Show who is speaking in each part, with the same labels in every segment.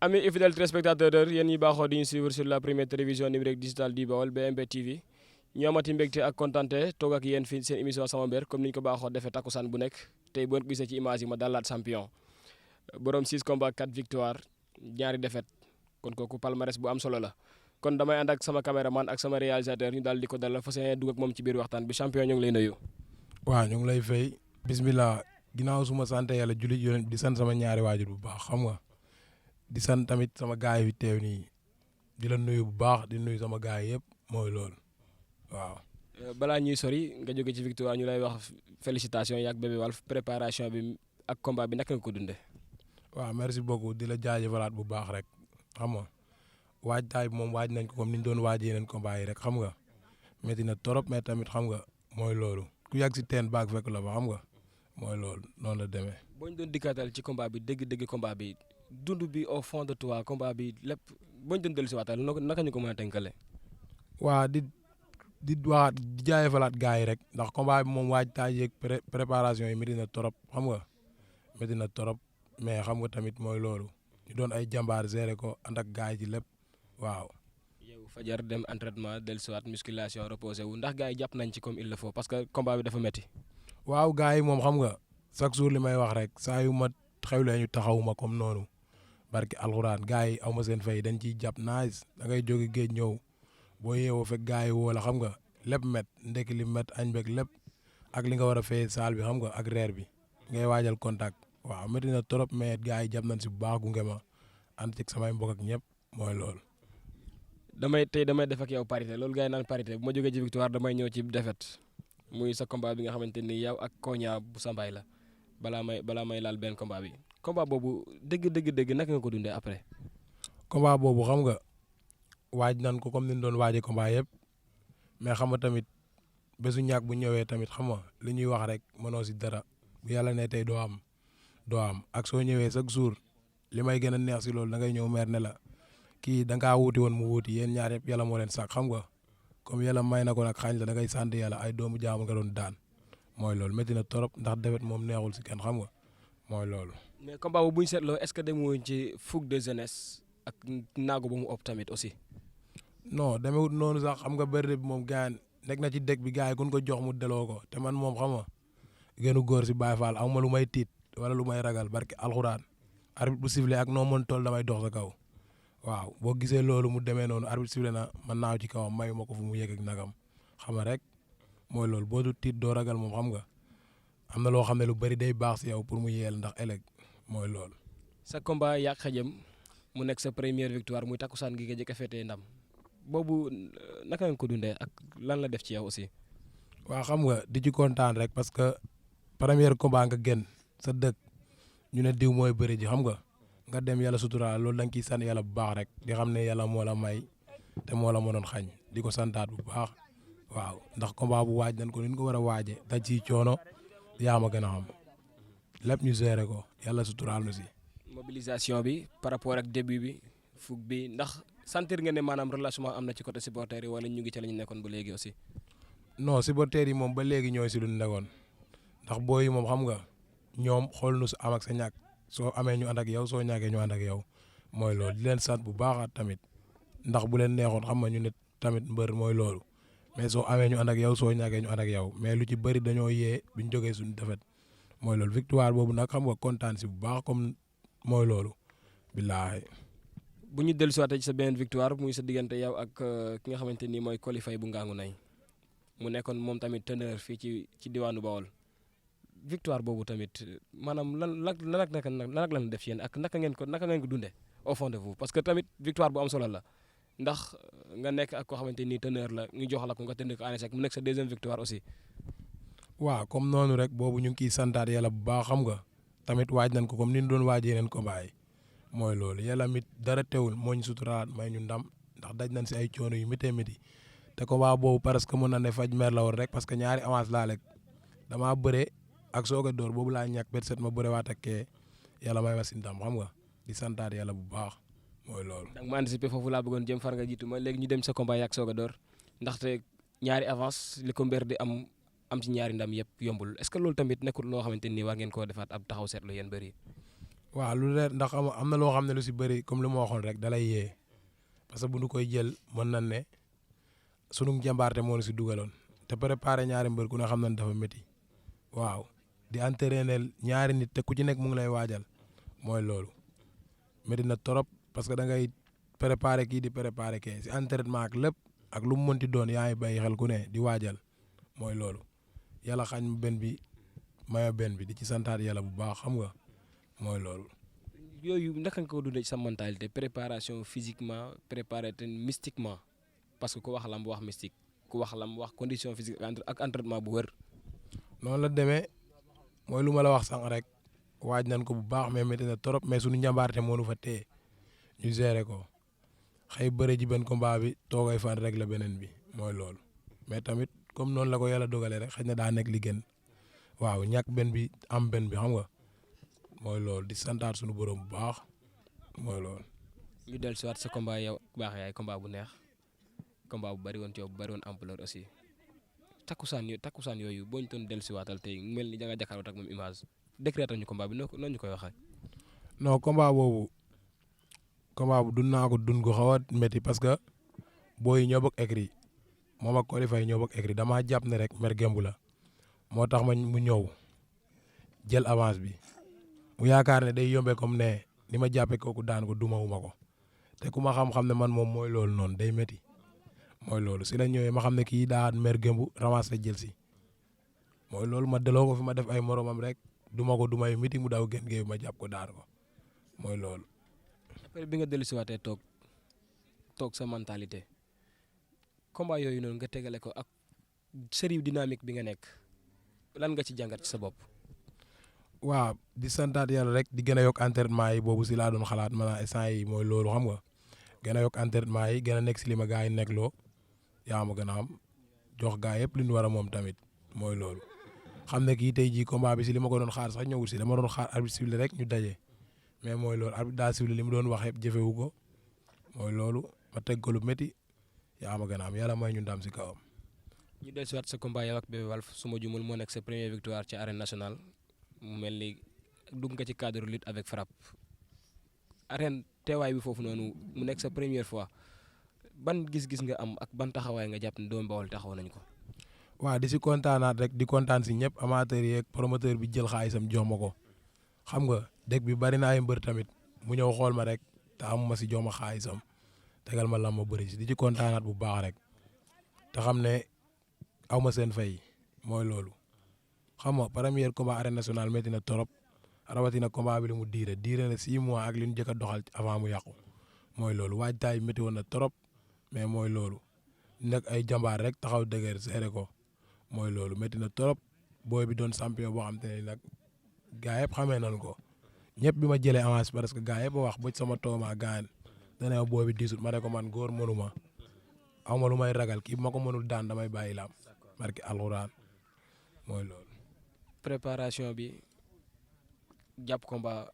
Speaker 1: Amis et fidèles téléspectateurs yéen ñi baaxoo di ñu suivre sur la première télévision numérique digitale du Baol BMP TV ñu amati mbégte ak kontante toog ak yéen fii seen émission sama mbër comme ni ñu ko baaxoo defee takkusaan bu nekk tey boo gisee ci image yi ma dalaat champion borom 6 combats 4 victoire ñaari défaite kon kooku palmarès bu am solo la kon damay ànd ak sama caméraman ak sama réalisateur ñu daal di ko dalal fas yéene dugg ak moom ci biir waxtaan bi champion ñu ngi lay nuyu.
Speaker 2: waaw ñu ngi lay fay bismillah ginnaaw suma sant yàlla jullit yonent di sant sama ñaari waajur bu baax xam nga di sant tamit sama gaay yi teew nii di la nuyu bu baax di nuyu sama gaay yëpp mooy loolu waaw.
Speaker 1: balaa ñuy sori nga jóge ci victoire ñu lay wax félicitation yaak Bébé Walf préparation bi ak combat bi naka nga ko dundee.
Speaker 2: waaw merci beaucoup di la jaajëfalaat bu baax rek xam nga waajtaay bi moom waaj nañ ko comme ni ñu doon waaj yeneen combat yi rek xam nga métti na trop mais tamit xam nga mooy loolu ku yàgg si teen baag fekk la ba xam nga mooy loolu noonu la demee.
Speaker 1: boo ñu doon dikkaatal ci combat bi dëgg-dëgg combat bi dund bi au fond de toi combat bi lépp boo ñu doon dellu si waatal naka ñu ko mën a tënkale.
Speaker 2: waa di waxaat di jaajëfalaat gars yi rek ndax combat bi moom waajtaay yeeg préparation yi métti na trop xam nga métti na trop mais xam nga tamit mooy loolu ñu doon ay jàmbaar gérer ko ànd ak gars yi ci lépp waaw.
Speaker 1: yow fajar dem entraînement dellusiwaat musculation reposé wu ndax gars yi jàpp nañ ci comme il le faut parce que combat bi dafa métti.
Speaker 2: waaw gars yi moom xam nga chaque jour li may wax rek saa yu ma xewlee ñu taxawuma comme noonu barki alxuraan gars yi aw ma seen fay dañ ciy jàpp nice da ngay jóge géej ñëw boo yeewoo fekk gars yi woo la xam nga lépp met ndekki li met añ beeg lépp ak li nga war a fay saal bi xam nga ak reer bi ngay waajal contact waaw métti na trop mais gars yi jàpp nañ si bu baax gunge ma ànd ci samay mbokk ak ñëpp mooy loolu.
Speaker 1: damay def ak yow parité loolu gars yi naan parité bu ma jógee ci victoire damay ñëw ci défaite muy sa combat bi nga xamante ni yow ak Koña bu Sambaay la balaa may laal benn combat bi combat boobu dëgg naka nga ko dundee après.
Speaker 2: combat boobu xam nga waaj nan ko comme ni ñu doon waajee combat yëpp mais xam nga tamit bésu ñàkk bu ñëwee tamit xam nga li ñuy wax rek mënoo si dara bu yàlla ne tey doo am ak soo ñëwee chaque jour li may gën a neex si loolu da ngay ñëw meer ne la kii da ngaa wuuti woon mu wuuti yéen ñaar yëpp yàlla moo leen sàkk xam nga comme yàlla may na ko nag xaañ la da ngay sant yàlla ay doomu jaamu nga doon daan mooy loolu métti na trop ndax defet moom neexul si kenn xam nga mooy loolu.
Speaker 1: mais combat boobu bu ñu seetloo est-ce que demoo ci fougue de jeunesse ak naagu ba mu ëpp tamit aussi.
Speaker 2: non demewut noonu sax xam nga bëri bi moom gars nekk na ci dëkk bi gars yi kun ko jox mu deloo ko te man moom xam nga gënu góor si Baye Fall amuma lu may tiit wala lu may ragal barki alxuraan arbitre bu sifflé ak noo mën toll damay dox sa kaw waaw boo gisee loolu mu demee noonu arbitre sifflé na man naaw ci kawam mayu ma ko fu mu yegg ak nagam xam nga rek mooy loolu boo du tiit doo ragal moom xam nga am na loo xam ne lu bëri day baax si yow pour mu yeel ndax ëllëg mooy loolu.
Speaker 1: sa combat yàq xajam mu nekk sa première victoire muy takkusaan gi nga jëkk a féetee ndam boobu naka nga ko dundee ak lan la def ci yow aussi.
Speaker 2: waaw xam nga di ci kontaan rek parce que première combat nga génn sa dëkk ñu ne diw mooy bëri ji xam nga dem yàlla suturaal loolu da nga ciy sant yàlla bu baax rek di xam ne yàlla moo la may te moo la mënoon xañ di ko santaat bu baax waaw ndax combat bu waaj nañ ko ni ñu ko war a waajee da ciy coono yaa ma gën a xam lépp ñu gérer ko yàlla suturaal nu si.
Speaker 1: mobilisation bi par rapport ak début bi fougue bi ndax sentir nga ne maanaam relâchement am na ci côté supporters yi wala ñu ngi ci la ñu nekkoon ba léegi aussi.
Speaker 2: non supporters yi moom ba léegi ñooy si lu ñu nekkoon ndax booy yi moom xam nga ñoom xool nu sa am ak sa ñàkk soo amee ñu ànd ak yow soo ñàkkee ñu ànd ak yow mooy loolu di leen sant bu baax tamit ndax bu leen neexoon xam nga ñu ne tamit mbër mooy loolu mais soo amee ñu ànd ak yow soo ñàkkee ñu ànd ak yow mais lu ci bëri dañoo yee biñ jógee suñu defet mooy loolu victoire boobu nag xam nga kontaan si bu baax comme mooy loolu billaahi.
Speaker 1: bu ñu dellusiwaatee ci sa beneen victoire muy sa diggante yow ak ki nga xamante ni mooy Coly Faye bu Ngangu Nay mu nekkoon moom tamit teneur fii ci diwaanu Bawol victoire boobu tamit maanaam lan lan def ci yéen ak naka ngeen ko dundee au fond de vous parce que tamit victoire bu am solo la ndax nga nekk ak koo xamante ni teneur la ñu jox la ko nga tenir ko en échec mu nekk sa deuxième victoire aussi.
Speaker 2: waaw comme noonu rek boobu ñu ngi ciy santaat yàlla bu baax xam nga tamit waaj nañ ko comme ni ñu doon waajee yeneen combat yi mooy loolu yàlla mit dara teewul moo ñu suturaat may ñu ndam ndax daj nañ si ay coono yu méttee métti te combat boobu parce que mën na ne faj mer la woon rek parce que ñaari avance laa lekk damaa bëre ak soog a door boobu laa ñàkk bet set ma bëre waat ak kee yàlla may ma si ndam xam nga di santaat yàlla bu baax mooy loolu.
Speaker 1: donc ma anticipé foofu laa bëggoon jëm far nga jiitu ma léegi ñu dem sa combat ak soog a door ndaxte ñaari avance li ko mbër di am ci ñaari ndam yëpp yombul est-ce que loolu tamit nekkul loo xamante ni war ngeen koo defaat ab taxaw seetlu yéen bëri.
Speaker 2: waaw lu leer ndax am na loo xam ne lu si bëri comme li ma waxoon rek dalay yee parce que bu ñu koy jël mën nañ ne sunu jàmbaarte moo ñu si dugaloon te préparé ñaari mbër ku ne xam nañ dafa métti waaw di entraîner ñaari nit te ku ci nekk mu ngi lay waajal mooy loolu métti na trop parce que da ngay préparé kii di préparé kee si entraînement ak lépp ak lu mu mënti doon yaa ngi bàyyi xel ku ne di waajal mooy loolu yàlla xañ ma benn bi mayo benn bi di ci santaat yàlla bu baax xam nga mooy loolu.
Speaker 1: yooyu naka nga ko dundee ci sa mentalité préparation physiquement préparé te mystiquement parce que ku wax lamb wax mystique ku wax lamb wax condition physique ak entraînement bu wër.
Speaker 2: noonu la demee mooy lu ma la wax sànq rek waaj nañ ko bu baax mais métti na trop mais suñu njàmbaarte moo nu fa téye ñu gérer ko xëy bëre ji benn combat bi toogay fan rek la beneen bi mooy loolu mais tamit comme noonu la ko yàlla dogalee rek xëy na daa nekk li gën waaw ñàkk benn bi am benn bi xam nga mooy loolu di santaat suñu borom bu baax mooy loolu.
Speaker 1: ñu dellu si waat sa combat yow baax yaay combat bu neex combat bu bari woon coow bu bari woon ampleur aussi takkusaan yooyu boo ñu doon dellu si waatal tey mel ni da nga jàkkaarloo ak moom image décréter ñu combat bi noonu ñu koy waxee.
Speaker 2: non combat bu dund naa ko dund ko xaw a métti parce que booy yi ñoo bokk écrit moom ak Coly Faye ñoo bokk écrit damaa jàpp ne rek mer gembu la moo tax mu ñëw jël avance bi mu yaakaar ne day yombee comme ne ni ma jàppee kooku daan ko dumawuma ko te ku ma xam-xam ne man moom mooy loolu noonu day métti mooy loolu si la ñëwee ma xam ne kii daa mer gembu ramas la jël si mooy loolu ma delloo ko fi ma def ay moromam rek duma ko dumay miti mu daw gën géew ma jàpp ko daan ko mooy loolu.
Speaker 1: après bi nga dellu si waatee toog sa mentalité combat yooyu noonu nga tegale ko ak série dynamique bi nga nekk lan nga ci jàngat ci sa bopp.
Speaker 2: waaw di santaat yàlla rek di gën a yokk entraînement yi boobu si laa doon xalaat maanaam instant yi mooy loolu xam nga gën a yokk entraînement yi gën a nekk si li ma gars yi nekk loo yaa ma gën a am jox gars yëpp li ñu war a moom tamit mooy loolu. xam ne kii tey jii combat bi si li ma ko doon xaar sax ñëwul si dama doon xaar arbitre sifflé rek ñu daje mais mooy loolu arbitre daa sifflé li mu doon wax yëpp jëfewu ko mooy loolu ma teg ko lu métti yaa ma gën a am yàlla may ñu ndam si kawam.
Speaker 1: ñu dellusiwaat sa combat yow ak Bébé Walf su ma jumul moo nekk sa première victoire ci arène nationale mu mel ni dugg nga ci cadre lutte avec frappe arène teewaay bi foofu noonu mu nekk sa première fois ban gis-gis nga am ak ban taxawaay nga jàpp ne Doomu Bawol taxaw nañ ko.
Speaker 2: waaw di si kontaanaat rek di kontaan si ñëpp amateur yeeg promoteur bi jël xaalisam jox ma ko xam nga dëkk bi bari na ay mbër tamit mu ñëw xool ma rek te amuma si jox ma xaalisam tegal ma lam ma bëri si di ci kontaanaat bu baax rek te xam ne aw ma seen fay mooy loolu xam nga premier combat arène nationale métti na trop rawatina combat bi li mu diire na 6 mois ak li ñu jëkk a doxal avant mu yàqu mooy loolu waajtaay métti woon na trop mais mooy loolu nekk ay jàmbaar rek taxaw dëgër seere ko. mooy loolu métti na trop booy bi doon champion boo xam te ne nag gaa yëpp xamee nañ ko ñëpp bi ma jëlee avance parce que gaa yëpp a wax ba sama tooma gaan dana ma booy bi diisut ma ne ko man góor mënuma aw ma lu may ragal kii ma ko mënul daan damay bàyyi laam barki alxuraan mooy loolu.
Speaker 1: préparation bi jàpp combat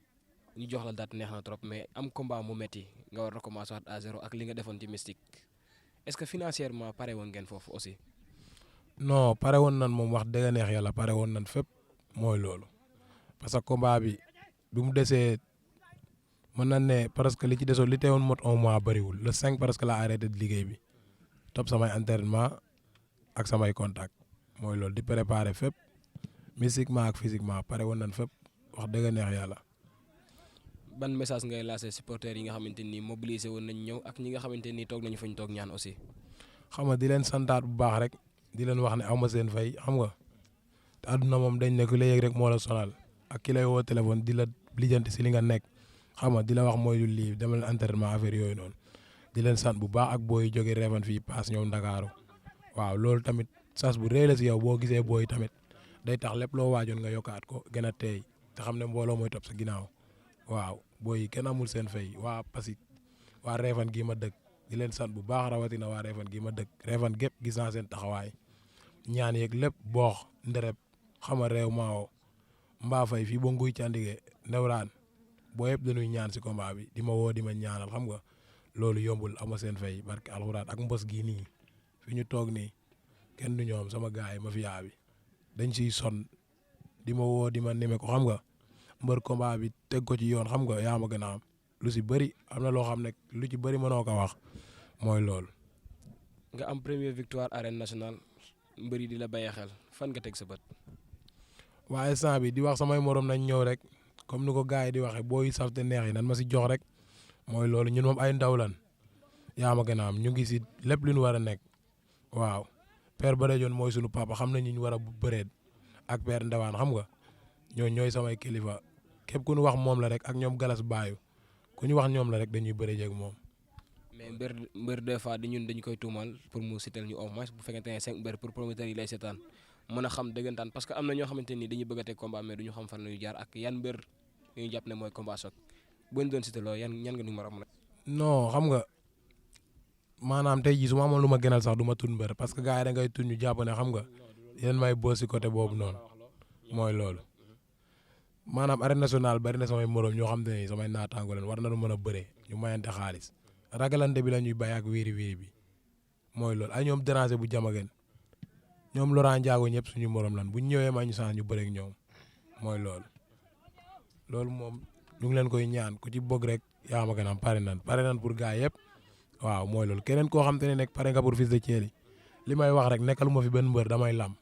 Speaker 1: ñu jox la date neex na trop mais am combat mu métti nga war a recommencer waat à zéro ak li nga defoon ci mystique est-ce que financièrement pare woon ngeen foofu aussi.
Speaker 2: non pare woon nan moom wax dëgg neex yàlla pare woon nan fépp mooy loolu parce que combat bi mu desee mën na ne presque li ci desoon li teewoon mot un mois bëriwul le 5 presque la arrêté liggéey bi topp samay entraînement ak samay contact mooy loolu di préparer fépp mystiquement ak physiquement pare woon nan fépp wax dëgg neex yàlla.
Speaker 1: ban message ngay lancé supporters yi nga xamante ni mobilisé woon nañ ñëw ak ñi nga xamante ni toog nañu fa ñu toog ñaan aussi.
Speaker 2: xam nga di leen santaat bu baax rek. di leen wax ne aw ma seen fay xam nga te àdduna moom dañ ne ku la yëg rek moo la sonal ak ki lay woo téléphone di la lijjanti si li nga nekk xam nga di la wax mooy lii demal entraînement affaire yooyu noonu di leen sant bu baax ak booy jóge Réfane fii paas ñëw Ndakaaru waaw loolu tamit sas bu rëy la si yow boo gisee booy tamit day tax lépp loo waajoon nga yokkaat ko gën a teey te xam ne mbooloo mooy topp sa ginnaaw waaw booy kenn amul seen fay waa Passy waa Réfane gii ma dëkk di leen sant bu baax rawatina waa Réfane gii ma dëkk Réfane gépp gis naa seen taxawaay ñaan yeeg lépp boox ndereb xama réew maawo mbaa fay fii ba nguy candige ndewraan boo yëpp dañuy ñaan si combat bi di ma woo di ma ñaanal xam nga loolu yombul ama seen fay barke alxuraan ak mbos gii nii fi ñu toog nii kenn du ñoom sama gaay yi ma fi yaa bi dañ siy son di ma woo di ma neme ko xam nga mbër combat bi teg ko ci yoon xam nga yaa ma gën a am lu si bëri am na loo xam ne lu ci bëri mënoo ko wax mooy loolu.
Speaker 1: nga am première victoire arène nationale mbër yi di la bàyyi xel fan nga teg sa bët.
Speaker 2: waaye instant bi di wax samay morom nañ ñëw rek comme ni ko gars yi di waxee booy saf te neex yi nan ma si jox rek mooy loolu ñun moom ay ndaw lan yaa ma gën a am ñu ngi si lépp lu ñu war a nekk waaw. père Badejon mooy sunu papa xam nañ ñu war a bëreet ak père Ndewaan xam nga ñooy samay kilifa képp ku ñu wax moom la rek ak ñoom galas baayu ku ñu wax ñoom la rek dañuy bëre jeeg moom.
Speaker 1: mais mbër des fois ñun dañu koy tuumal pour mu sital ñu au moins bu fekkente ne 5 mbër pour promoteur yi lay seetaan mën a xam dëggantaan parce que am na ñoo xamante ni dañuy bëgg a teg combat mais duñu xam fan la ñuy jaar ak yan mbër ñu jàpp ne mooy combat choc boo ñu doon sitaloo ñan nga nu mën a mën a.
Speaker 2: non xam nga maanaam tey jii su ma amoon lu ma gënal sax du ma tudd mbër parce que gars yi da ngay tudd ñu jàpp ne xam nga yéen may boo si côté boobu noonu mooy loolu. maanaam arène nationale bari na samay morom ñoo xam ne samay naataango leen war na lu mën a bëree ñu mayante xaalis ragalante bi la ñuy bàyyi ak wéeri wéeri bi mooy loolu ay ñoom déranger bu jamagen ñoom Laurent Ndiago ñëpp suñu morom lan bu ñu ñëwee ma ñu chance ñu bëreeg ñoom mooy loolu. loolu moom ñu ngi leen koy ñaan ku ci bëgg rek yaa ma gën a am pare nan pour gars yëpp waaw mooy loolu keneen koo xam te ne nekk pare nga pour Fils de Thiely li may wax rek nekkal ma fi benn mbër damay lam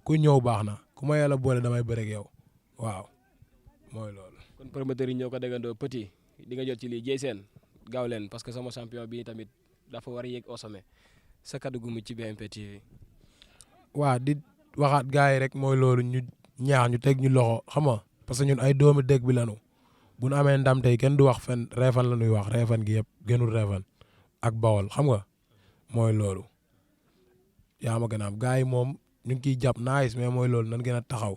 Speaker 2: ku ñëw baax na ku ma yàlla boole damay bëreeg yow waaw mooy loolu.
Speaker 1: kon promoteur yi ñoo ko déggandoo petit di nga jot ci lii Dieye gaaw leen parce que sama champion bi tamit dafa war a yéeg au sommet sa kaddu gu mu ci BMP TV.
Speaker 2: waa di waxaat gars yi rek mooy loolu ñu ñaax ñu teg ñu loxo xam nga parce que ñun ay doomi dëkk bi lañu bu ñu amee ndam tey kenn du wax fen reefan la ñuy wax reefan gi yëpp gënul reefan ak bawol xam nga mooy loolu. yaa ma gën a am gars yi moom ñu ngi ciy jàpp nice mais mooy loolu nan gën a taxaw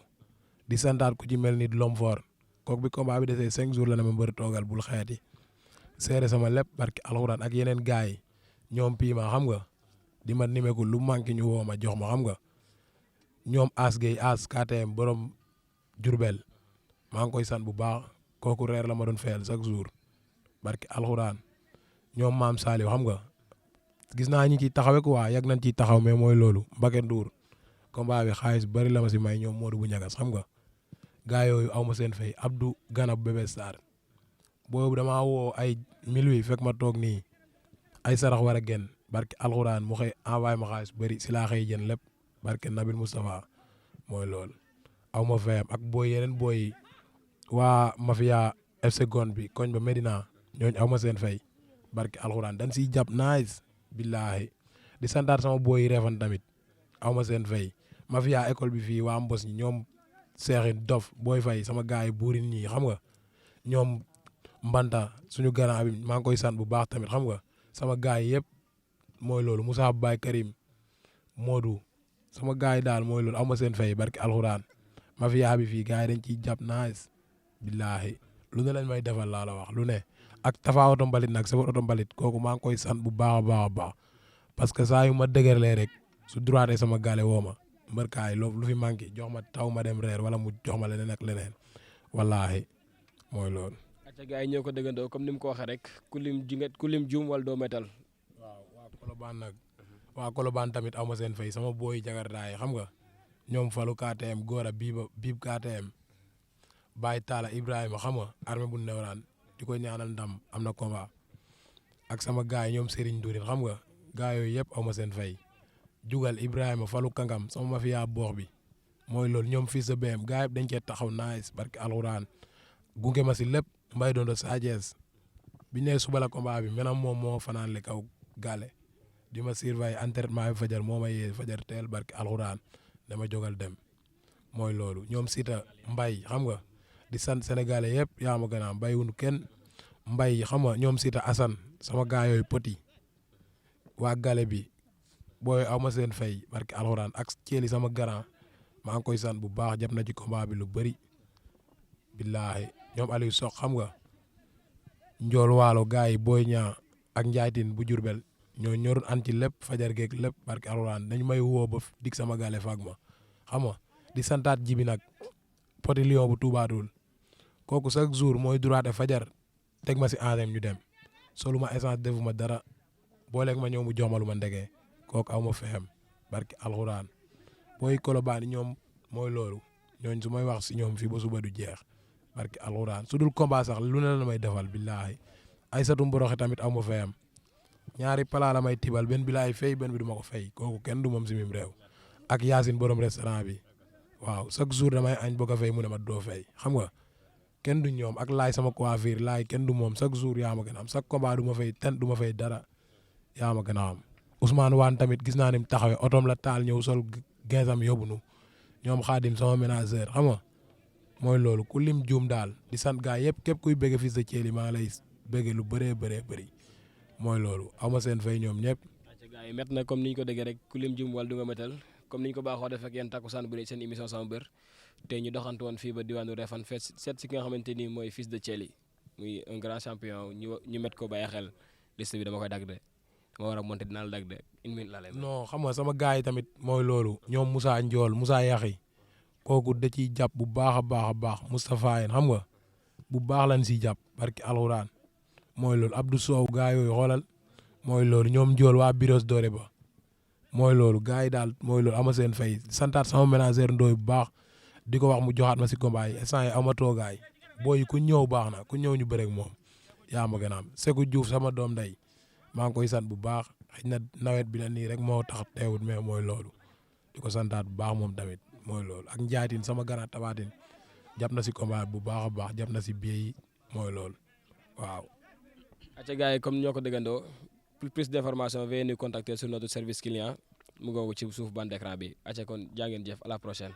Speaker 2: di santaat ku ci mel ni Lomfor kooku bi combat bi desee 5 jours la ne ma mbër toogal bul xeeti seere sama lépp barki alxuraan ak yeneen gars yi ñoom Pima xam nga di ma nimeku lu manqué ñu woo ma jox ma xam nga ñoom As Gueye As KTM borom Jurbel maa ngi koy sant bu baax kooku reer la ma doon fayal chaque jour barki alxuraan ñoom maam Saliou xam nga gis naa ñi ciy taxawee quoi yàgg nañ ciy taxaw mais mooy loolu Mbacke Ndour combat bi xaalis bari la ma si may ñoom Modou bu ñagas xam nga gaa yooyu aw ma seen fay Abdou Ganab Bébé Sarr boobu damaa woo ay minuit fekk ma toog nii ay sarax war a génn barke alxuraan mu xëy envoyé ma xaalis bëri si laa xëy jën lépp barke Nabil Moustapha mooy loolu aw ma fayam ak booy yeneen booy waa mafia FC Gon bi koñ ba Medina ñooñu aw ma seen fay barke alxuraan dañ siy jàpp nice billaahi di santaat sama booy yi reefan tamit aw ma seen fay mafia école bi fii waa Mbos ñi ñoom seexin dof booy fay sama gars yi buurin ñii xam nga ñoom Mbanta suñu garant bi maa ngi koy sant bu baax tamit xam nga sama gars yi yëpp mooy loolu Moussa Baye Karim Modou sama gars yi daal mooy loolu aw ma seen fay barki alxuraan mafia bi fii gars yi dañ ciy jàpp nice billaahi lu ne lañ may defal laa la wax lu ne ak Tafa oto mbalit nag sama oto mbalit kooku maa ngi koy sant bu baax a baax a baax parce que saa yu ma dëgërlee rek su droité sama gaale woo ma mbërkaay loolu lu fi manqué jox ma taw ma dem reer wala mu jox ma leneen ak leneen wallaahi mooy loolu.
Speaker 1: acca gars yi ñoo ko dëggandoo comme ni mu ko waxee rek ku lim juum wala doo métal.
Speaker 2: waaw waa Colobane nag waa Colobane tamit aw ma seen fay sama booy jagartaay xam nga ñoom Fallou KTM Gora Biib KTM Baye Talla Ibrahima xam nga armée bu newraan di ko ñaanal ndam am na combat ak sama gars yi ñoom Serigne Dourine xam nga gars yooyu yëpp aw ma seen fay. Jugal Ibrahima Fallou Kangam sama mafia boox bi mooy loolu ñoom Fils de BM gars yi dañ cee taxaw nice barki alxuraan gunge ma si lépp mbay doon do Sadio bi ñu nee suba la combat bi maintenant moom moo fanaan le kaw gàlle di ma surveiller entraînement bi fajar moo ma yee fajar teel barki alxuraan dama jógal dem mooy loolu ñoom Sita Mbay xam nga di sant sénégalais yëpp yaa ma gën a mbay wuñu kenn mbay xam nga ñoom Sita Assane sama gars yooyu poti waa gàlle bi. booy aw ma seen fay barki alxuraan ak Thiely sama garant maa ngi koy sant bu baax jàpp na ci combat bi lu bëri billaahi ñoom Aliou Sock xam nga njool waalo gars yi booy ñaa ak njaaytin bu Jurbel ñoo ñorul an ci lépp fajar geeg lépp barki alxuraan dañu may woo ba dig sama gale faag ma xam nga di santaat jibi nag poti lion bu tuubaatul kooku chaque jour mooy droite fajar teg ma si enrem ñu dem solu ma essence defuma dara booleeg ma ñëw mu jox ma lu ma ndegee kooku aw ma fexem barki alxuraan booy Colobane ñoom mooy loolu ñooñ su may wax si ñoom fii ba suba du jeex barki alxuraan su dul combat sax lu ne la may defal billaahi Aysatu Mboroxe tamit aw ma fayam ñaari pala la may tibal benn bi laay fay benn bi du ma ko fay kooku kenn du moom si mim réew ak Yacine borom restaurant bi waaw chaque jour damay añ bëgg a fay mu ne ma doo fay xam nga kenn du ñoom ak laay sama coiffure laay kenn du moom chaque jour yaa ma gën a am chaque combat du ma fay ten du ma fay dara yaa ma gën a am Ousmane Wane tamit gis naa ni mu taxawee otoom la taal ñëw sol gensam yóbbu nu ñoom Xaadim sama ménageur xam nga mooy loolu ku lim juum daal di sant gaa yëpp képp kuy bëgg Fils de Thiely maa ngi lay bëgg lu bëree bëri mooy loolu aw ma seen fay ñoom ñëpp.
Speaker 1: gaa yi met na comme ni ñu ko déggee rek ku lim juum wala du nga métal comme ni ñu ko baaxoo def ak yéen takkusaan bu dee seen émission sama mbër tey ñu doxantu woon fii ba diwaanu Refane feet seet si ki nga xamante ni mooy Fils de Thiely muy un grand champion ñu met ko bàyyi xel liste bi dama koy dagg de dama war a monté dinaa la dagg de une minute laa lay
Speaker 2: non xam nga sama gars yi tamit mooy loolu ñoom Moussa Ndiol Moussa Yaxi kooku da ciy jàpp bu baax a baax Moustapha yéen xam nga bu baax lañ siy jàpp barki alxuraan mooy loolu Abdou Sow gars yooyu xoolal mooy loolu ñoom Ndiol waa Biros Dore ba mooy loolu gars yi daal mooy loolu ama seen fay santaat sama ménagère ndooy bu baax di ko wax mu joxaat ma si combat yi instant yi amatoo gars yi booy ku ñëw baax na ku ñëw ñu bëreeg moom yaa ma gën a am Sekou Diouf sama doom ndey maa ngi koy sant bu baax xëy na nawet bi la nii rek moo tax teewut mais mooy loolu di ko santaat bu baax moom tamit mooy loolu ak njaatin sama ganaat tabaatin jàpp na si combat bu baax a baax jàpp na si biir yi mooy loolu waaw.
Speaker 1: acca gars yi comme ñoo ko déggandoo plus d'informations veuillez nous contacter sur notre service client mu googu ci suuf bande d'écran bi acca kon jaa ngeen jëf à la prochaine.